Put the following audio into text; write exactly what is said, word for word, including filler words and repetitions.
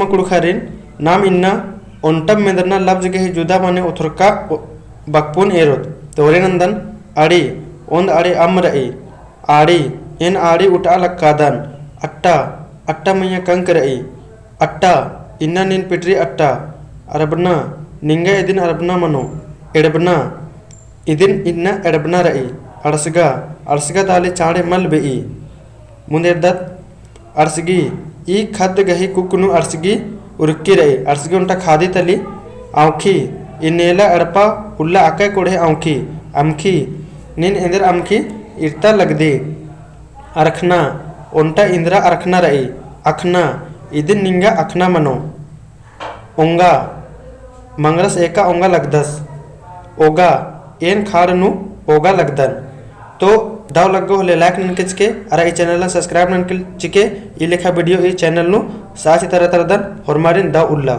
कुँड़ुख़ारिन नाम इन्ना ओन्टम मेंदरना लब्ज गही जुदा मने ओथरका ओ-, बकपुन एरोत। तोरे नन्दन अड़ी, ओन्द अड़ी अम्म रई। आड़ी, एन आड़ी उटआ लक्कादन। अट्टा, अट्टा मइय्याँ कंक रई। अट्टा, इन्ना नीन पिटरी अट्टा। अड़बना, निंगा इदिन अड़बना मनो। एड़बना, इदिन इन्ना एड़बना रई। अड़सगा, अड़सगा दाली चाँड़े मल बेई। मुन्देरदत अड़सगी, ई ख़द्द गही कुक्क नू अड़सगी उरक्की रई। अड़सगी ओन्टा ख़ादी तली। औंख़ी, इन्नेला एड़पा उल्ला अकय कोड़हे औंख़ी। अमख़ी, नीन एन्देर अमख़ी इरता लगदी। अरख़ना, ओन्टा इन्द्रा अरख़ना रई। अख़ना, इदिन निंगा अख़ना मनो। ओंगा, मंगरस एका ओंगा लगदस। ओगा, एन ख़ाड़ नू ओगा लगदन। तो दव लग्गो होले like ननके चिके, अरा ई channel ला subscribe ननके चिके, ई लेखा video ई channel नू साथ ही तरह तरह दन होरमारिन दव उल्ला।